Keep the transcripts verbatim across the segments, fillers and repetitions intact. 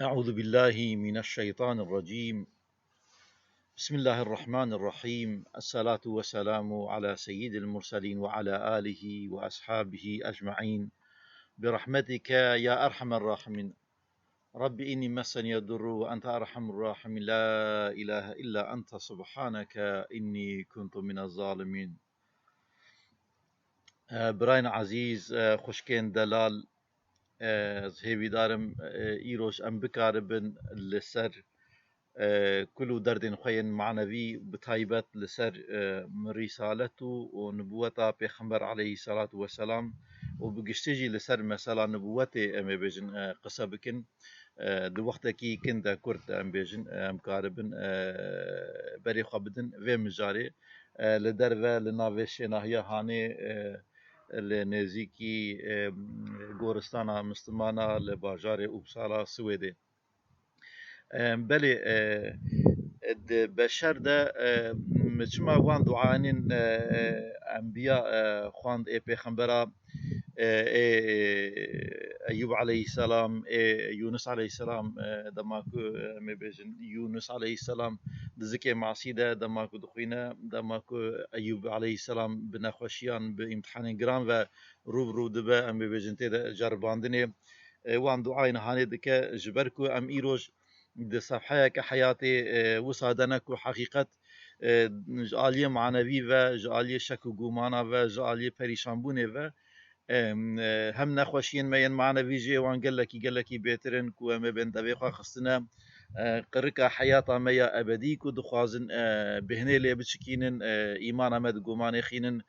أعوذ بالله من الشيطان الرجيم. بسم الله الرحمن الرحيم. الصلاة والسلام على سيد المرسلين وعلى آله وأصحابه أجمعين. برحمتك يا أرحم الراحمين. رب إني مسني الضر وأنت أرحم الراحمين. لا إله إلا أنت سبحانك إني كنت من الظالمين. E, birayên ezîz, e, xwişkên delal, e, ez hêvîdar im, e, îroj em bikaribin li ser, e, kul û derdên xwe yên manevî, bi taybet li ser, e, rîsalet û, û nibûweta Pêxember aleyhisselatu vesselam û bi giştî jî li ser mesela nibûwetê em ê bêjin, e, qise bikin. E, di wextekî kin de kurt em bêjin, e, em karibin, e, berê xwe bidin vê mijarê. E, li derve, li navê şênahiya Hanê, e, li nêzîkî, e, goristana Mislimana li bajarê Uppsala, Swêdê. E, belê, e, di beşer de, e, çima wan duayanên, e, e, enbiya, e, xwend ê pêxembera, e, ê Eyûb aleyhisselam, ê Yûnis aleyhisselam, e, dema ku, e, em ê bêjin Yûnis aleyhisselam di zikê masî de, dema ku dixwîne, dema ku Eyûb aleyhisselam bi nexweşiyan, bi îmtihanên giran ve rû bi rû dibe, em ê bêjin tê de ceribandinê, e, wan duayên Hanê dike, ji ber ku em îroj di sefheyeke heyatê, e, wisa de ne ku heqîqet, e, ji aliyê manevî ve, ji aliyê şek û gumana ve, ji aliyê perîşanbûnê ve, e, e, hem nexweşiyên me yên manevî jê wan gelekî, gelekî bêtir in ku em ê bên devê xwe xistine, e, qirika heyata me ya ebedî ku dixwazin, e, bêhnê lê biçikînin, e, îmana me di gumanê xînin,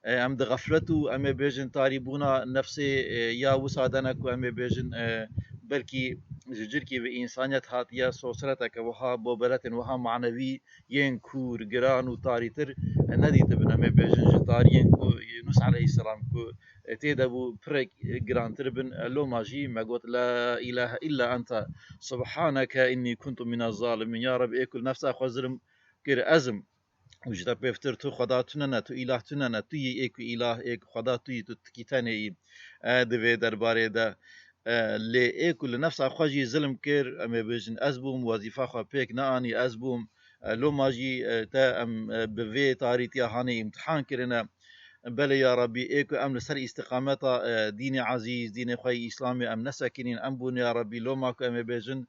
e, em di xeflet û em ê bêjin tarîbûna nefsê, e, ya wisa de ne ku em ê bêjin, e, belkî ji cirkî ve însaniyet hatiye sosreteke wiha, boberetên wiha manevî yên kûr, giran û tarîtir, e, nedîtibin. Em ê bêjin ji tariyên ku Yûnus aleyhisselam ku, e, tê de bû pirek, e, girantir bin. E, loma jî me got, "La ilahe illa ente, subhaneke innî kuntu mine zalimîn." Ya Reb, ê ku li nefsa xwe zilm kir, ez im. Û ji te pêvtir tu xweda tune ne, tu îlah tune ne, tu yî ê ku îlah, ê ku xweda tu yî, tu tikî tenê yî. E, di vê derbarê de, e, lê ê ku li nefsa xwe jî zilm kir, em ê bêjin, ez bûm, wezîfa xwe pêk neanî, ez bûm. E, loma jî, e, te em, e, bi vê tarîtiya hanê îmtihan kirine. Belê ya Rabbî, ê ku em li ser îstiqameta, e, dînê ezîz, dînê xwe yî Îslamê em nesekinîn, em bûn ya Rabbî, loma ku em ê bêjin,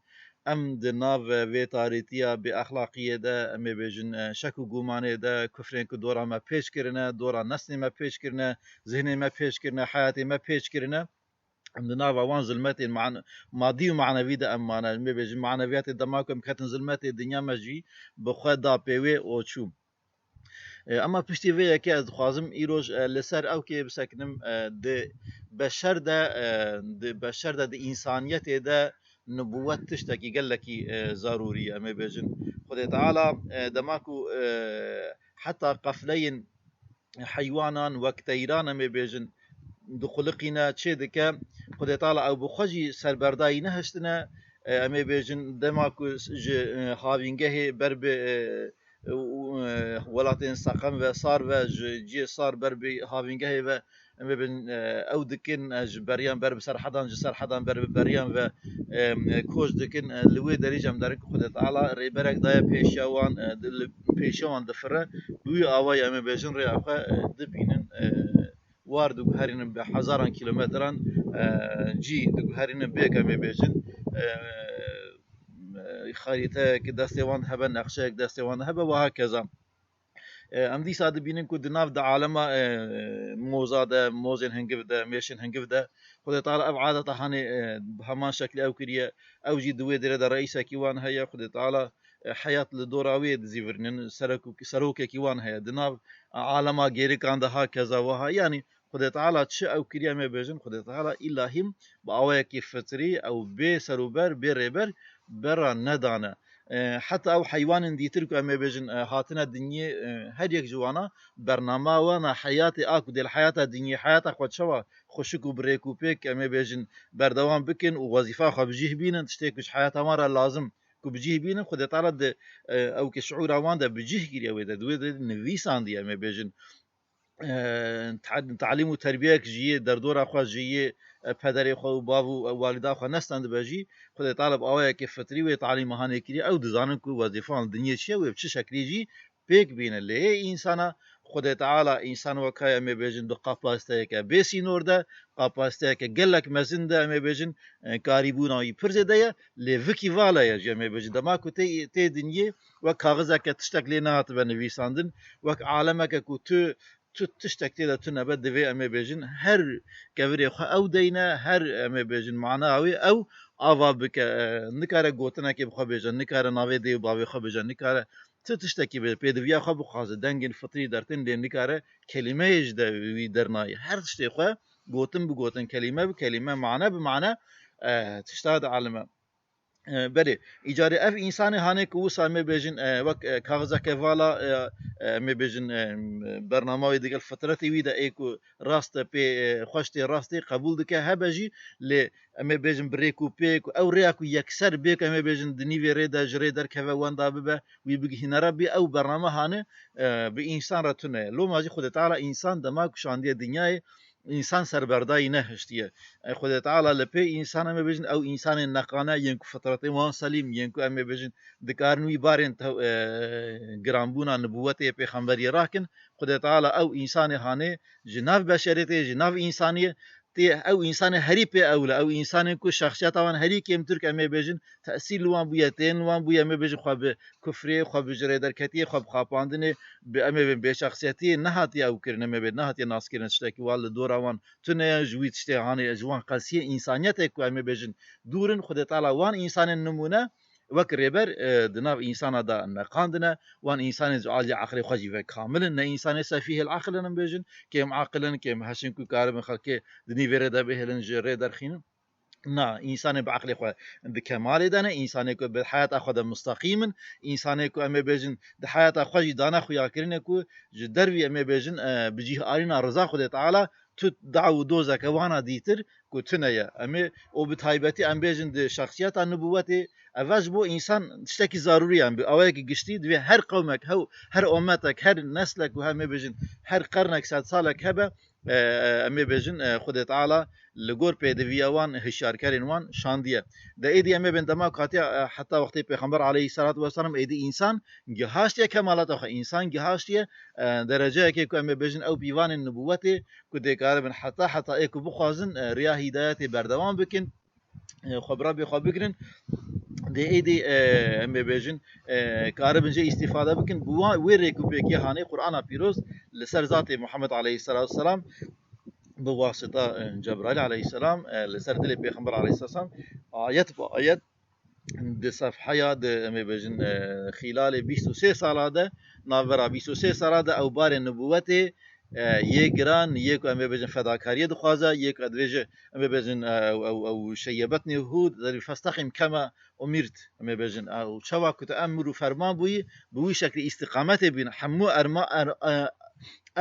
em di nav vê tarîtiya bêexlaqiyê de, em ê bêjin, e, şek û gumanê de, kufrên ku dora me pêç kirine, dora neslê me pêç kirine, zihnê me pêç kirine, heyatê me pêç kirine. Em di nava wan zilmetên man-, madî û manevî de em mane. Em ê bêjin maneviyatê dema ku em ketin zilmetê dinya me jî bi xwe da pê wê û çû. E, ema piştî vê yekê ez dixwazim îroj, e, li ser ew kê bisekinim, e, di beşer de, e, di beşer de, di însaniyetê de nibûwet tiştekî gelekî, e, zarûrî ye, em ê bêjin. Xwedê Teala, e, dema ku, e, heta qefleyên heywanan wek teyran, em ê bêjin, dixuliqîne, çê dike, Xwedê Teala ew bi xwe jî serberdayî nehiştine, e, em ê bêjin, dema ku ji, e, havîngehê ber bi, e, û, e, welatên seqem ve sar ve, ji cihê sar ber bi havîngehê ve, em ê bin, e, ew dikin, e, ji beriyan ber bi serhedan, ji serhedan ber bi beriyan ve, e, e, koç dikin. E, li wê derê jî em derin ku Xwedê Teala rêberek daye pêşiya wan, e, di, li pêşiya wan difire. Bi wî awayî em ê bêjin rêya xwe, e, dibînin, e, war diguherînin bi hezaran kîlometran, e, cî diguherînin bêk em ê bêjin, e, e, xarîteyek destê wan de hebe, nexşeyek destê wan de hebe, wiha keza. E, em dîsa dibînin ku di nav di alema, e, moza de, mozên hingiv de, mêşên hingiv de, Xwedê Teala ev adeta hanê, e, bi heman şeklî ew kiriye, ew jî di wê derê de reisekî wan heye, Xwedê Teala, e, heyat li dora wê dizîvirînin, serok û, serokekî wan heye. Di nav alema gêrikan de ha keza wiha, yanî Xwedê Teala çi ew kiriye em ê bêjin, Xwedê Teala îlahî bi awayekî fitrî ew bê serûber, bê rêber bera nedane. E, heta ew heywanên dîtir ku em ê bêjin, e, hatine dinyê, e, her yek ji wana bernama wana heyatê a ku dê li heyata dinyê, heyata xwe çawa xweşik û bi rêk û pêk em ê bêjin berdewam bikin û wezîfa xwe bi cih bînin, tiştê ku ji heyata wan re lazim ku bi cih bînin, Xwedê Teala di, e, ew ke şiûra wan de bi cih kiriye wê de, di wê de nivîsandiye em ê bêjin. E, ta-, talîm û terbiyeyek ji yê derdora xwe, ji yê, e, pederê xwe û bav û, e, walîda xwe nestendibe jî, Xwedê Teala bi awayekê fitrî wê talîma hanê kiriye, ew dizanin ku wezîfa wan li dinyê çi ye, wê bi çi şeklî jî pêk bîne. Lê ê însana, Xwedê Teala însan weka ye, em ê bêjin, di kapasiteyeke bê sînor de, kapasiteyeke gelek mezin de, em ê bêjin, e, karîbûna wî pir zêde ye, lê vikî vala ye jî, em ê bêjin. Dema ku tê, tê dinyê wek kaxizeke tiştek lê nehatibe nivîsandin, wek alemeke ku tu, tu tiştek tê de tune be, divê em ê bêjin, her kevirê xwe ew deyne, her, em ê bêjin, mana wê ew ava bike, e, nikare gotinekê bi xwe bêje, nikare navê dê û bavê xwe bêje, nikare ti tiştekî bê, pêdiviya xwe bixwaze, dengên fitrî dertên lê nikare kelîmeyê ji de wî dernayê. Her tiştê xwe gotin bi gotin, kelîme bi kelîme, mane bi mane, e, tişta dielime. E, belê, îcarê ev însanê hanê ku wisa em ê bêjin, e, wek, e, kaxizeke vala, e, e, em ê bêjin, e, bernama wî digel fitretê wî de ê ku rast e, pê, e, xweş tê, rast tê, qebûl dike, hebe jî, lê em ê bêjin bi rêk û pêk û ew rêya ku yekser bê ku em ê bêjin di nîvê rê de ji rê derkeve wenda bibe, wî bigihîne Rebbî, ew bername hane, e, bi însan re tune ye. Loma jî Xwedê Teala însan dema ku şandiye dinyayê, însan serberdayî nehiştiye. E, Xwedê Teala li pê însan em ê bêjin, ew însanên neqane yên ku fitretên wan selîm, yên ku em ê bêjin dikarin wî barên tew-, e, giranbûna nibûwetê yê pêxemberiyê rakin. Xwedê Teala ew însanê hanê ji nav beşeriyetê, ji nav însaniyê, tê ew însanê herî pê ewle, ew însanên ku şexsiyeta wan herî kêmtir, em ê bêjin, tesîr li wan bûye, tên li wan bûye, em ê bêjin xwe bi kufrê, xwe bi ji rêderketiyê, xwe bi xapandinê, bi, em ê bêjin, bêşexsiyetiyê nehatiye ew kirin, em ê bêjin, nehatiye naskirin, tiştekî wan li dora wan tune ye, ji wî tiştê hanê, ji wan qelsiyê însaniyetê ku em ê bêjin dûr in, Xwedê Teala wan însanên nimûne wek rêber, e, di nav însana de neqandine, wan însanên ji aliyê eqlê xwe jî ve kamil in, ne însanê sefîhêl eqil in, em bêjin, kêm eqil in, kêm heş in ku karibin xelkê di nîvê rê de bihêlin, ji rê derxînin. Na, însanê bi eqlê xwe di kemalê de ne, însanê ku bi heyata xwe de mustaqîm in, însanê ku em ê bêjin di heyata xwe jî dane xuyakirinê ku ji dervî em ê bêjin, e, bi cîh arîna riza Xwedê Teala tu daw û dozeke wana dîtir ku tune ye. Em ê, û bi taybetî em bêjin di şexsiyeta nibûwetê, eve ji bo însan tiştekî zarûrî ye. Em bi awayekî giştî divê her qewmek, hew, her ometek, her neslek û em ê bêjin her qernek, sedsalek hebe, e, em ê bêjin, e, Xwedê Teala li gor pêdiviya wan, hişyarkerên wan şandiye. De êdî em ê bên dema ku hatiye, e, heta wextê Pêxember aleyhisselatu vesselam êdî însan gihaştiye kemalata xwe, însan gihaştiye, e, dereceyekê ku em ê bêjin ew pîvanên nibûwetê ku dê karibin heta heta ê ku bixwazin, e, riya hîdayetê berdewam bikin, e, xwe bi Rebbê xwe bigirin. Dê êdî, e, em ê bêjin, e, karibin jê îstîfade bikin. Bi wa-, wê rêk û pêkê hanê Qur'ana Pîroz li ser zatê Muhammed aleyhisselatu vesselam bi wasita, e, Cebraîl aleyhisselam, e, li ser dilê Pêxember aleyhisselam ayet bi ayet di sefheya, di, em ê bêjin, e, xîlalê bîst û sê sala de, navbera bîst û sê sala de ew barê nibûwetê, e, yê giran, yê ku em ê bêjin fedakariyê dixwaze, yê ku divêje, em ê bêjin, e, ew, ew, ew şeyebetnî Hûd, derî festaqîm kema umîrt, em ê bêjin, ew çawa ku tu emir û ferman bûyî, bi wî şeklî îstîqametê bîn, hemû erma-, er-, e,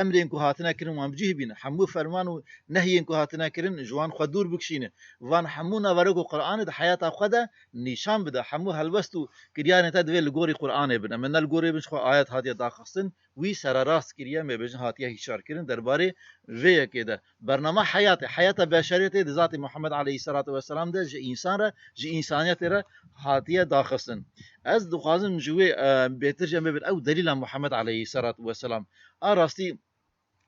emrên ku hatine kirin wan bi cih bîn, hemû ferman û nehyên ku hatine kirin ji wan xwe dûr bikişîne. Van hemû naverok û Qur'anê di heyata xwe de nîşan bide, hemû helwest û kiryarên te divê li gorî Qur'anê bin. Em ê ne li gorê bin, ji xwe ayet hatiye daxistin, wî sererast kiriye, em ê bêjin hatiye hişyarkirin derbarê vê yekê de. Bernama heyatê, heyata beşeriyetê di zatê Muhammed aleyhisselatu vesselam de ji însan re, ji însaniyetê re hatiye daxistin. Ez dixwazim ji wê, e, bêtir jî em bibin ew delîla Muhammed aleyhisselatu vesselam. A rastî,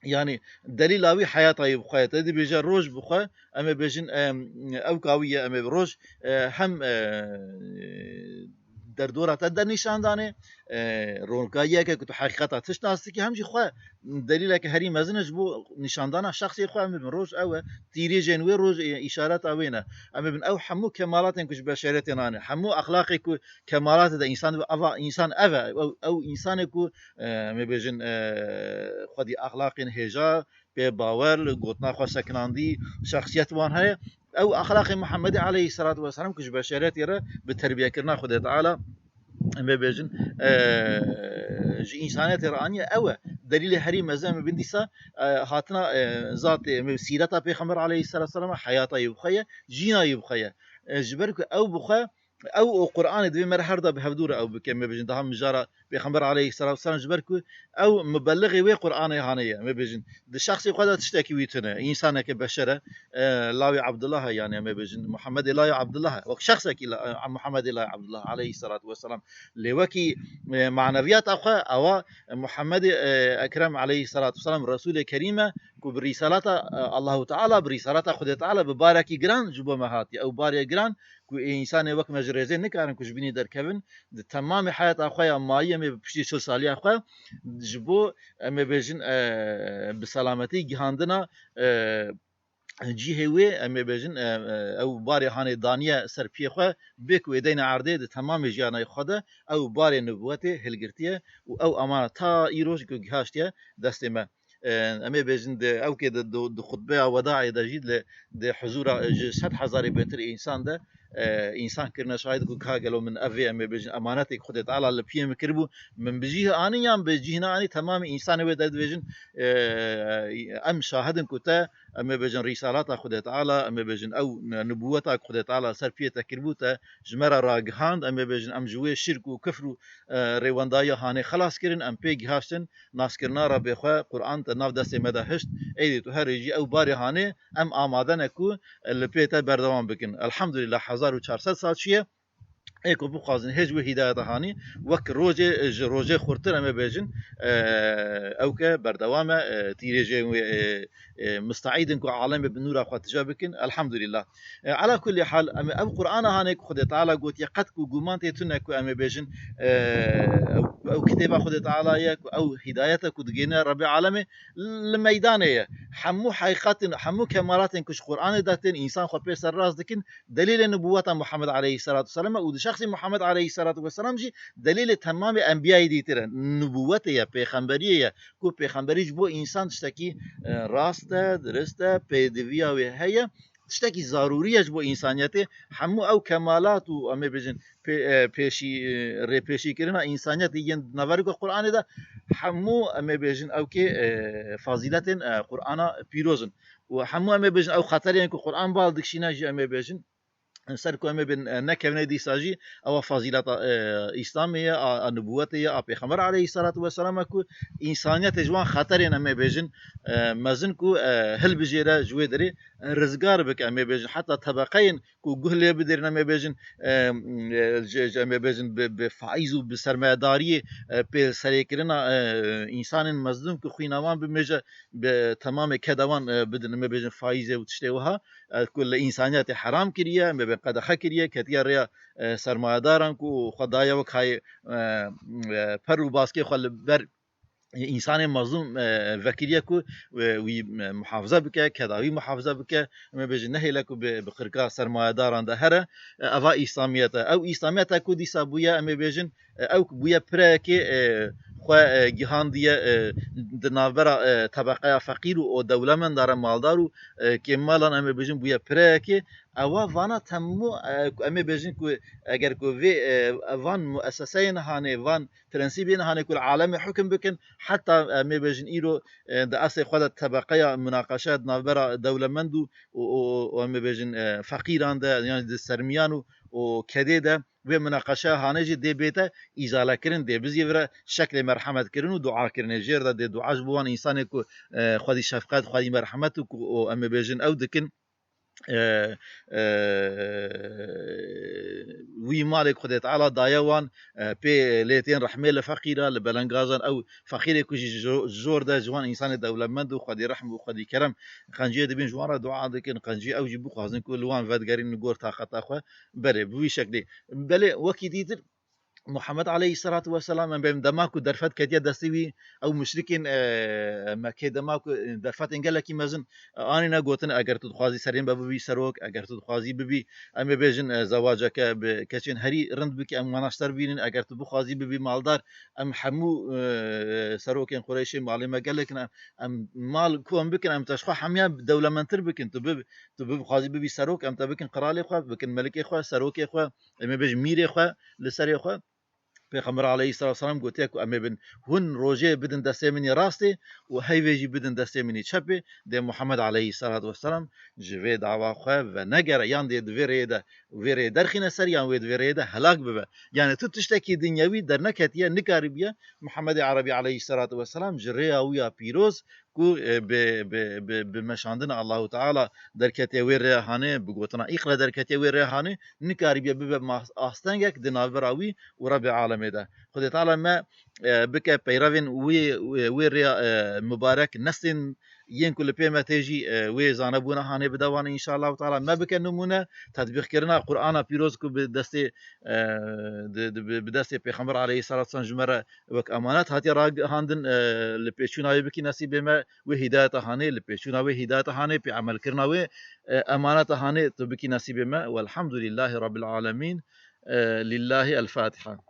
yanî delîla wî heyata wî bi xwe ye. Te dibêje roj bi xwe, em ê bêjin, em, ew ka wî ye, em ê roj, e, hem, e, derdora te de nîşan danê, e, ronkayiyeke ku tu heqîqeta tişt nas dikî, hem jî xwe delîleke herî mezin e ji bo nîşandana şexsê xwe. Em bibin roj ew e, tîrêjên wê roj, e, îşareta wê ne. Em bibin ew hemû kemalatên ku ji beşeriyetê nane, hemû exlaqê ku kemalatê de însan dibe, eva însan ev e, ew, ew însanê ku, e, em ê bêjin, e, xwedî exlaqên hêja, pê bawer, li gotina xwe sekinandî, şexsiyet wan heye. Ew exlaqê Muhammedê aleyhisselatu vesselam ku ji beşeriyetê re bi terbiyekirina Xwedê Teala, em ê bêjin, e, ji însaniyetê re aniye, ew e. Delîlê herî mezin em ê bin dîsa, e, hatina, e, zatê, em ê sîreta Pêxember aleyhisselatu vesselam, heyata yê bi xwe ye, jîna yê bi xwe ye. E, ji ber ku ew bi xwe, ew û Qur'anê divê me re her da bi hevdû re ew bike, em ê bêjin, daha mijara Pêxember aleyhisselatu vesselam ji ber ku ew mubelixê wê Qur'anê hanê ye, em ê bêjin. Di şexsê xwe de tiştekî wî tune. Însaneke beşer e, e, lawê Abdullah e, yani em ê bêjin. Muhammedê lawê Abdullah e. Wek şexsekî la, e, Muhammedê lawê Abdullah aleyhisselatu vesselam. Lê wekî, e, maneviyata xwe, ewa Muhammedê, e, Ekrem aleyhisselatu vesselam Resûlê Kerîm e, ku bi rîsalata, e, Allahu Teala, bi rîsalata Xwedê Teala, bi barekî giran ji bo me hatiye. Ew barê giran ku ê însanê wek me ji rêzê nikarin ku ji bînî derkevin, di temamê heyata xwe ya mayî, em ê bi piştî çil saliya xwe, ji bo, em ê bêjin, e, bi selametî gihandina, e, cihê wê, em ê bêjin, e, e, ew barê hanê daniye ser piyê xwe, bê ku wê deyne erdê di temamê jiyana xwe de ew barê nubûwetê hilgirtiye û ew amana ta îroj ku gihaştiye destê me. E, em ê bêjin di, ew kê di, di, di xutbeya wedaê de jî li, di huzûra ji sed hezarê bêtir însan de, e, însan kirine şahid ku ka gelo min ev vê, em ê bêjin, emanetê ku Xwedê Teala li piyê min kiribû, min bi cih anî yan bi cih neanî, temamê însanê wê de dibêjin, e, em şahid in ku te, em ê bêjin, rîsalata Xwedê Teala, em ê bêjin, ew nubûweta ku Xwedê Teala ser piyê te kiribû te ji me re ragihand, em ê bêjin, em ji wê şirk û kifr û, e, rêwendayiya hanê xelas kirin, em pê gihaştin, naskirina Rebê xwe, Quran te nav destê me de hişt, êdî tu herê jî ew barê hanê, em amade ne ku li pê te berdewam bikin. Elhamdulillah, hezar û çar sed sal çûye, ê ku bixwazin hê ji wê hîdayeta hanî, wek rojê ji rojê xurtir em ê bêjin, e, ew ke berdewam e, e, tîrêjên wê, e, e, misteîd in ku alemê bi nûra xwe tije bikin. Elhamdulillah. E, ala kulli hal, em ê ev Qur'ana hanê ku Xwedê Teala gotiye, qet ku guman tê tune ku em ê bêjin, e, ew, ew kitêba Xwedê Teala ye, ku ew hîdayet e ku digêne Rebê alemê, li meydanê ye. Hemû heqîqatên, hemû kemalatên ku ji Qur'anê de tên, însan xwe pê serrast dikin, delîlê nubûweta Muhammed aleyhisselatu vesselam e û di şexsê Muhammed aleyhisselatu vesselam jî delîlê temamê enbiyayê dîtir e. Nubûwetê ye, pêxemberiyê ye, ku pêxemberî ji bo însan tiştekî, e, rast e, dirist e, pêdiviya wê heye, tiştekî zarûrî ye ji bo însaniyetê. Hemû ew kemalat û, em ê bêjin, pê-, e, pêşî, e, rêpêşîkirina însaniyetê yên di naverîka Qur'anê de, hemû, em ê bêjin, ew kê, e, fazîletên, e, Qur'ana pîroz in. Û hemû, em ê bêjin, ew xeterên ku Qur'an bal dikişîne jî, em ê bêjin, ser ku em ê bin, e, nekevine dîsa jî, ewa fazîleta, e, Îslamê ye, a, a nubûwetê ye, a Pêxember aleyhisselatu vesselam e ku însaniyetê ji wan xeterên, em ê bêjin, e, mezin ku, e, hilbijêre, ji wê derê, e, rizgar bike, em ê bêjin, heta tebeqeyên ku guh lê bidêrin, em ê bêjin, e, e, ji, ji, em ê bêjin, bi, bi faîz û bi sermayedariyê, e, pê serêkirina, e, însanên mezlûm ku xwîna wan bimêje, bi temamê keda wan, e, bidin, em ê bêjin faîzê û tiştê wiha, e, ku li însaniyetê heram kiriye, em ê bêjin qedexe kiriye, ketiye rêya, e, sermayedaran ku xwe daye wek hayê, e, e, per û baskê xwe li ber însanê mezlûm, e, vekiriye ku, e, wî, e, muhafize bike, keda wî muhafize bike, em ê bêjin nehêle ku bi, bi qirka sermayedaran de here, e, eva Îslamiyet e. Ew Îslamiyet e ku dîsa bûye, em ê bêjin, e, ew ku bûye pireyekê, e, xwe, e, gihandiye, e, di navbera, e, tebeqeya feqîr û o dewlemenda re, maldar û, e, kêmmalan, em ê bêjin, bûye pireyekê. Ewa vana temû, e, ku em ê bêjin ku eger ku vê, e, van mueseseyên hanê, van prensîbên hanê ku li alemê hukm bikin, heta em ê bêjin îro, e, di eslê xwe de tebeqeya munaqeşe di navbera dewlemend û, û, û, û em ê bêjin, e, feqîran de, yan di sermiyan û, û kedê de vê munaqeşeya hanê jî dê bête îzalekirin, dê bizî vire şeklê merhemetkirin û duakirinê. Jêr de dê dua ji bo wan însanê ku, e, xwedî şefqet, xwedî merhemet û ku, û em ê bêjin ew dikin, e, e, wî malê ku Xwedê Teala daye wan, e, pê lê tên rehmê li feqîra, li belengazan ew feqîrê ku jî ji jo-, ji jor de ji wan însanê dewlemend û xwedî rehm û xwedî kerem qenciyê dibin, ji wan re dua dikin, qenciyê ew jî bixwazin ku li wan vedigerîn li gor taqeta xwe berê. Bi wî şeklê. Belê wekî dîtir Muhammed aleyhisselatu vesselam, em bêjin dema ku derfet ketiye destê wî, ew muşrikên, e, Mekkê dema ku, e, derfetên gelekî mezin, e, anîne gotin, eger tu dixwazî serê me bibî serok, eger tu dixwazî bibî, em ê bêjin, e, zewaceke bi keçên herî rind bikî, em wana ji te re bînin, eger tu bixwazî bibî maldar, em hemû, e, serokên Qureyşê malê me gelek in, em, em mal kom bikin, em te ji xwe hemiya dewlemendtir bikin, tu bi, tu bixwazî bibî serok, em te bikin qiralê xwe, bikin melikê xwe, serokê xwe, em ê bêjin mîrê xwe li serê xwe. Pêxember aleyhisselatu vesselam gotiye ku em ê bin hûn rojê bidin destê min yê rastê û heyvê jî bidin destê min yê çepê, dê Muhammed aleyhisselatu vesselam ji vê dawa xwe venegere, yan dê di vê rêyê de, vê rêyê derxîne ser, yan wê di vê rêyê de helak bibe. Yani tu tiştekî dinyewî derneketiye, nikaribiye Muhammedê Erebî aleyhisselatu vesselam ji rêya wî ya pîroz ku, e, bi, bi, bi, bi meşandina Allahu Teala derketiye wê rêya hanê, bi gotina îqra derketiye wê rêya hanê, nikaribiye bibe mas-, astengek di navbera wî û Rebê alemê de. Xwedê Teala me, e, bike peyrevên wê, wê, wê rêya, e, mubarek, neslên yên ku li pê me tê jî, e, wê zanebûna hanê bide wan, înşallahu Teala me bike nimûne, tetbîqkirina Qur'ana pîroz ku bi destê, e, di, di, bi, bi destê Pêxember aleyhisselatu vesselam ji me re wek emanet hatiye ragihandin, e, li pêçûna wê bikî nesîbê me, wê hîdayeta hanê, li pêçûna wê hîdayeta hanê, pê emelkirina wê, e, emaneta hanê tu bikî nesîbê me. Welhamdulillahî Rabbil Alemîn. E, lillahi el Fatiha.